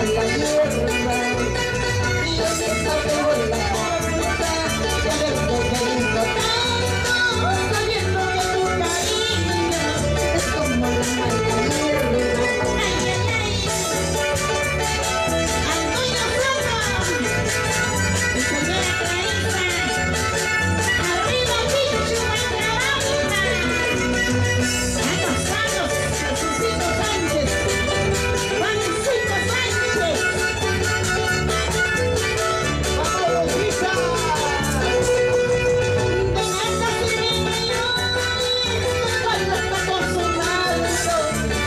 mala hierba. Y yo te tengo la culpa de haberte querido tanto, sabiendo que tu cariño es como la mala hierba. Ay, ay, ay. Antonio Soto. Mi señora Clarisa. Arriba, Pichu, Huancabamba. Sanos, sanos, Jesucito Sánchez. Juancito Sánchez. ¡Vamos, Rosita! De nada sirve que llores cuando está consumado.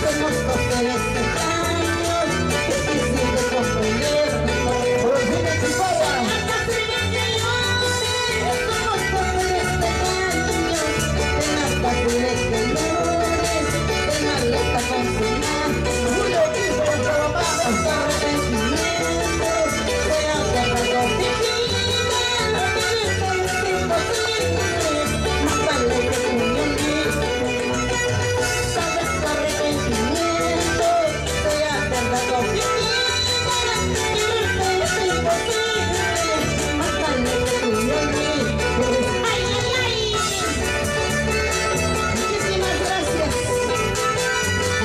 Somos dos seres extraños, difícil de comprendernos. Rosita Chipaya. De nada sirve que llores. Somos dos seres extraños, de nada sirve que llores, el mal está consumado. Julio Quispe, Huancabamba. Los arrepentimientos se hacen retorcijita, quererte es imposible, más vale que tú me olvides. Tal vez tu arrepentimiento sea retorcijita, quererte es imposible, más vale que tú me olvides. Ay, ay, ay. Muchísimas gracias.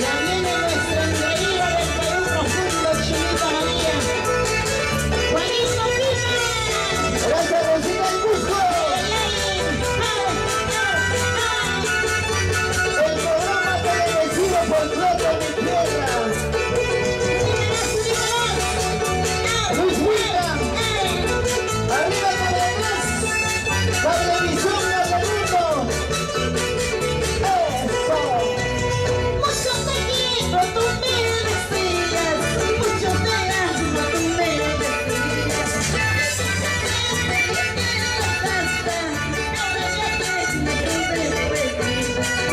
Ya viene nuestra engreída del Perú profundo, Chinita María. Juanito Pipa. Gracias, Rosita del Cusco. Ay, ay, ay. Ay, ay. El programa televisivo Folclore de mi tierra. Nicolás, Nicolás. Luis William. Ay. Arriba Cable 3. Cablevisión Cable 1. Eso. Mucho te quiero, tú me decías. Mucho te amo, tú me decías. Ahora ya tengo tu despedida.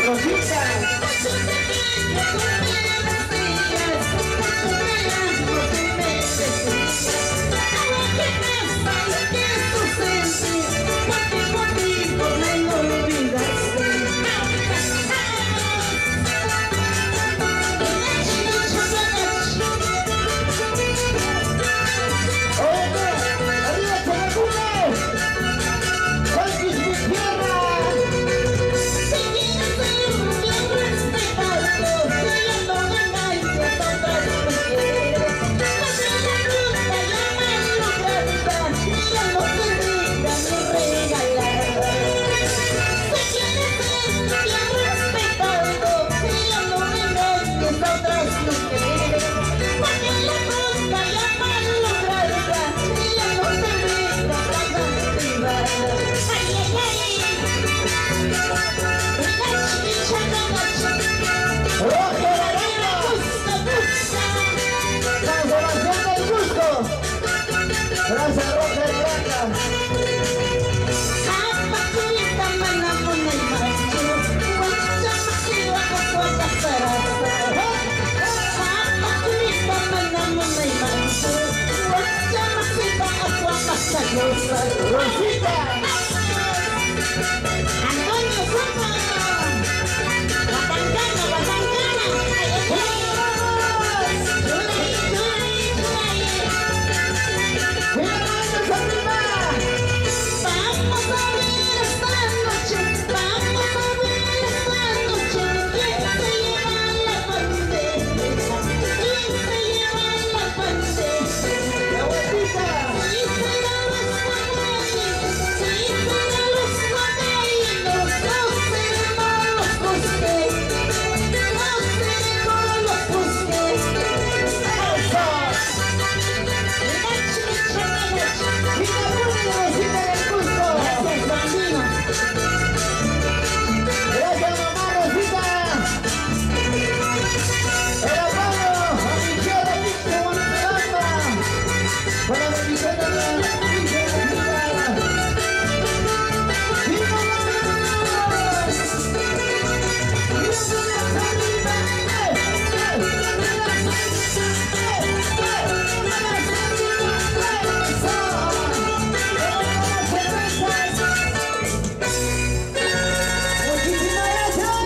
Rosita. Mucho te quiero, tú me decías. Mucho te amo, tú me decías. Ahora qué pasa y qué sucede, porque conmigo me olvidaste. Oye, arriba Chalacuno. Juanquis, mi tierra. Si quieres ser bien respetado, ya no engañes a otras mujeres. Porque la fruta ya malograda, ya no se diga ni regalada. Si quieres ser bien respetado, ya no engañes a otras mujeres. Porque la fruta ya malograda, ya no se diga privada. Ay, ay, ay. Roger Arana. San Sebastián del Cusco. Gracias,